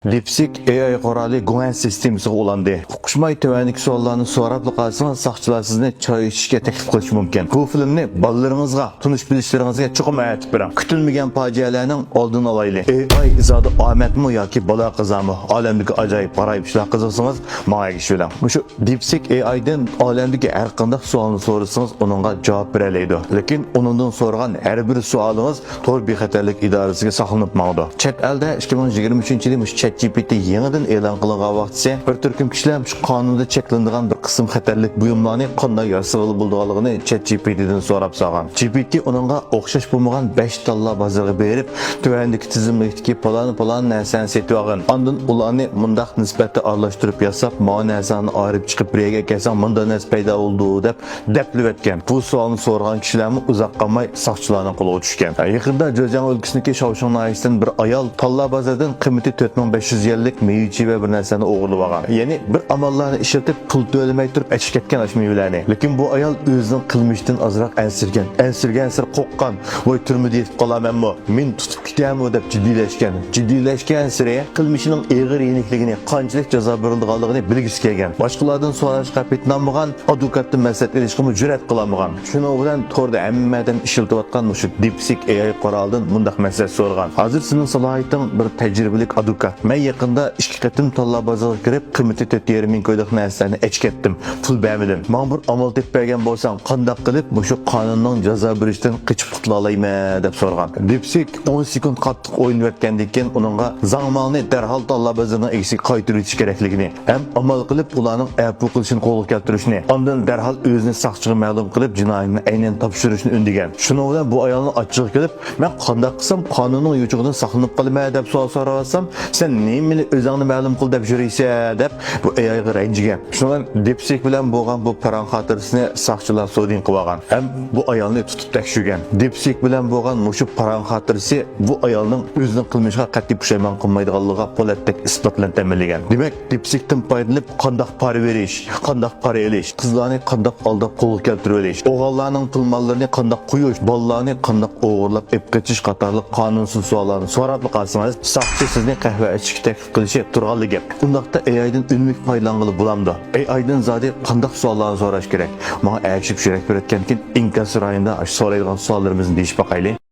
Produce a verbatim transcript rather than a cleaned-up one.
DeepSeek AI قورالى گۇڭئەن سىستېمىسىغا ئۇلاندى. ئۇقۇشماي تۆۋەندىكى سوئاللارنى سوراپلا قالسىڭىز، ساقچىلار سىزنى چاي ئىچىشكە تەكلىپ قىلىشى مۇمكىن. بۇ فىلىمنى بالىلىرىڭىزغا، تونۇش-بىلىشلىرىڭىزگە چوقۇم ئەۋەتىپ بېرىڭ. كۈتۈلمىگەن پاجىئەلەرنىڭ ئالدىنى ئالايلى. AI ئىجادى ئامەتمۇ ياكى بالا-قازامۇ؟ ئالەمدىكى ئاجايىپ-غارايىپ ئىشلارغا قىزىقسىڭىز، ماڭا ئەگىشىۋېلىڭ. مۇشۇ DeepSeek AIدىن ئالەمدىكى ھەر قانداق سوئالنى سورىسىڭىز، ئۇنىڭغا جاۋاب بېرەلەيدۇ. لېكىن ئۇنىڭدىن سورىغان ھەر بىر سوئالىڭىز تور بىخەتەرلىك ئىدارىسىگە ساقلىنىپ ماڭىدۇ. چەت ئەلدە ئىككى مىڭ يىگىرمە ئۈچىنچى يىلى مۇشۇ ChatGPT يېڭىدىن ئېلان قىلىنغان ۋاقتىسى، بىر تۈركۈم كىشىلەر مۇشۇ قانۇندا چەكلىنىدىغان بىر قىسىم خەتەرلىك بۇيۇملارنى قانداق ياسىغىلى بولىدىغانلىقىنى ChatGPTدىن سوراپ سالغان. GPT ئۇنىڭغا ئوخشاش بولمىغان بەش تاللا بازىرىغا بېرىپ، تۆۋەندىكى تىزىملىكتىكى پالان-پالان نەرسىنى سېتىۋالغىن. ئاندىن ئۇلارنى مۇنداق نىسبەتتە ئارىلاشتۇرۇپ ياساپ، ماۋۇ نەرسىڭنى ئايرىپ چىقىپ بىر يەرگە ئەكەلسەڭ، مۇنداق نەرسە پەيدا بولىدۇ، دەپ دەپلىۋەتكەن. بۇ سوئالنى سورىغان كىشىلەرمۇ ئۇزاق قالماي ساقچىلارنىڭ قولىغا چۈشكەن. يېقىندا جېجياڭ ئۆلكىسىدىكى شاۋشىڭ ناھىيەسىدىن بىر ئايال تاللا بازىرىدىن قىممىتى تۆت مىڭ بەش يۈز يۈەنلىك مېۋە-چېۋە بىر نەرسىنى ئوغرىلىۋالغان. يەنى بىر ئاماللارنى ئىشلىتىپ، پۇل تۆلىمەي تۇرۇپ ئەچىپ كەتكەن ئاشۇ مېۋىلەرنى. لېكىن بۇ ئايال ئۆزىنىڭ قىلمىشىدىن ئازراق ئەنسىرىگەن. ئەنسىرىگەنسېرى قورققان، ۋاي تۈرمىدە يېتىپ قالامەنمۇ، مېنى تۇتۇپ كېتەرمۇ دەپ جىددىيلەشكەن. جىددىيلەشكەنسېرى قىلمىشىنىڭ ئېغىر يېنىكلىكىنى، قانچىلىك جازا بېرىلىدىغانلىقىنى بىلگۈسى كەلگەن. باشقىلاردىن سوراشقا پېتىنالمىغان، ئادۋوكاتتىن مەسلىھەت ئېلىشقىمۇ جۈرئەت قىلالمىغان. شۇنىڭ بىلەن توردا ھەممە ئادەم ئىشلىتىۋاتقان مۇشۇ DeepSeek AI قورالىدىن مۇنداق مەسلىھەت سورىغان. ھازىر سېنىڭ سالاھىيىتىڭ بىر تەجرىبىلىك ئادۋوكات. مەن يېقىندا ئىككى قېتىم تاللا بازىرىغا كىرىپ، قىممىتى تۆت يېرىم مىڭ كويلۇق نەرسىلەرنى ئەچىپ كەتتىم. پۇل بەرمىدىم. ماڭا بىر ئامال تېپىپ بەرگەن بولساڭ، قانداق قىلىپ مۇشۇ قانۇننىڭ جازا بېرىشىدىن قېچىپ قۇتۇلالايمەن دەپ سورىغان. DeepSeek ئون سېكۇنت قاتتىق ئوينىۋەتكەندىن كېيىن ئۇنىڭغا زاڭ ماڭنى دەرھال تاللا بازىرىنىڭ ئىگىسىگە قايتۇرۇۋېتىش كېرەكلىكىنى ھەم ئامال قىلىپ ئۇلارنىڭ ئەپۇ قىلىشىنى قولغا كەلتۈرۈشنى، ئاندىن دەرھال ئۆزىنى ساقچىغا مەلۇم قىلىپ جىنايىتنى ئەينەن تاپشۇرۇشنى ئۈندىگەن. شۇنىڭ بىلەن بۇ ئايالنىڭ ئاچچىقى كېلىپ، مەن قانداق قىلسام قانۇننىڭ يوچۇقىدىن ساقلىنىپ قالىمەن دەپ سوئال سوراۋاتسام، سەن نېمىنى ئۆزۈڭنى مەلۇم قىل دەپ يۈرىسەن دەپ بۇ AI غا رەنجىگەن. شۇنىڭ بىلەن DeepSeek بىلەن بولغان بۇ پاراڭ خاتىرىسىنى ساقچىلار سودىن قىلىۋالغان ھەم بۇ ئايالنى تۇتۇپ تەكشۈرگەن. DeepSeek بىلەن بولغان مۇشۇ پاراڭ خاتىرىسى بۇ ئايالنىڭ ئۆزىنىڭ قىلمىشىغا قەتئىي پۇشايمان قىلمايدىغانلىقىغا پولاتتەك ئىسپاتلىنىپ تەمىنلىگەن. دېمەك، DeepSeek تىن پايدىلىنىپ قانداق پارا بېرىش، قانداق پارا ئېلىش، قىزلارنى قانداق ئالداپ قولغا كەلتۈرۈۋېلىش، ئوغۇللارنىڭ پۇل ماللىرىنى قانداق قويۇش، بالىلارنى قانداق ئوغرىلاپ ئېلىپ قېچىش قاتارلىق قانۇنسىز سوئاللارنى سوراپلا قالسىڭىز، ساقچى سىزنى قەھۋە ئىچىشكە تەكلىپ قىلىشى تۇرغانلا گەپ. ئۇنداقتا AI دىن ئۈنۈملۈك پايدىلانغىلى بولامدۇ؟ AI دىن زادى قانداق سوئاللارنى سوراش كېرەك؟ ماڭا ئەگىشىپ يۈرەك بېرىۋەتكەندىكىن، ئىنكاس رايونىدا ئاشۇ سورايدىغان سوئاللىرىمىزنى دېيىشىپ باقايلى.